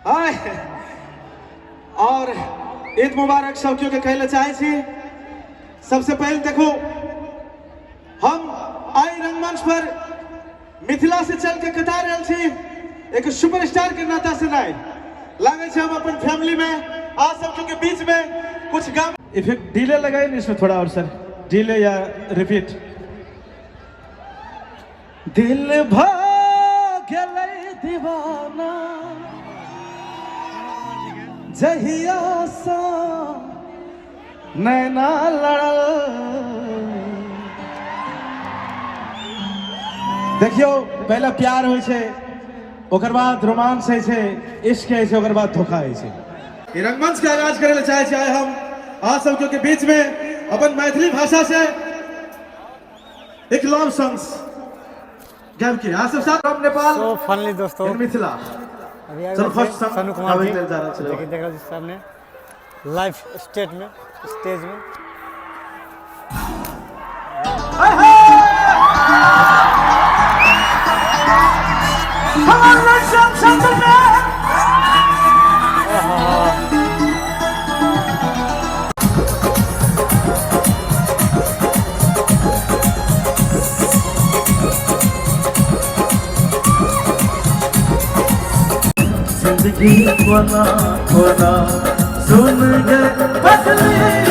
आय और ईद मुबारक सब केओ के कहै लए चाहै छी। सबसे पहले देखो हम आइ रंगमंच पर मिथिला से चल के कता रहल छी एक सुपरस्टार के नाता से नहीं लागे छै हम अपन फैमिली में आ सब के बीच में कुछ गाम इफेक्ट डिले लगाए ना इसमें थोड़ा और सर डिले या रिपीट। दिल भ गेलै दीवाना जहिया सा नैना लड़ल। देखियो पहले प्यार होइ छै, ओकर बाद रोमांस होइ छै, इश्क होइ छै, ओकर बाद धोखा होइ छै। ई रंगमंच के आगाज करे ले चाहे छी आइ हम अहाँ सब के बीच में अपन मैथिली भाषा से एक लव सॉन्ग्स गाबि के अहाँ सब साथ हम नेपाल सो फाइनली दोस्तों इन मिथिला। अभी आए चलो हुए थे फर्स्ट सॉन्ग सनु कुमार गाबै जी लेल जा रहल छलै। देखिए देख रहल छी सामने लाइव स्टेज में स्टेज में। जिंदगी कोना कोना सुन गए बदली।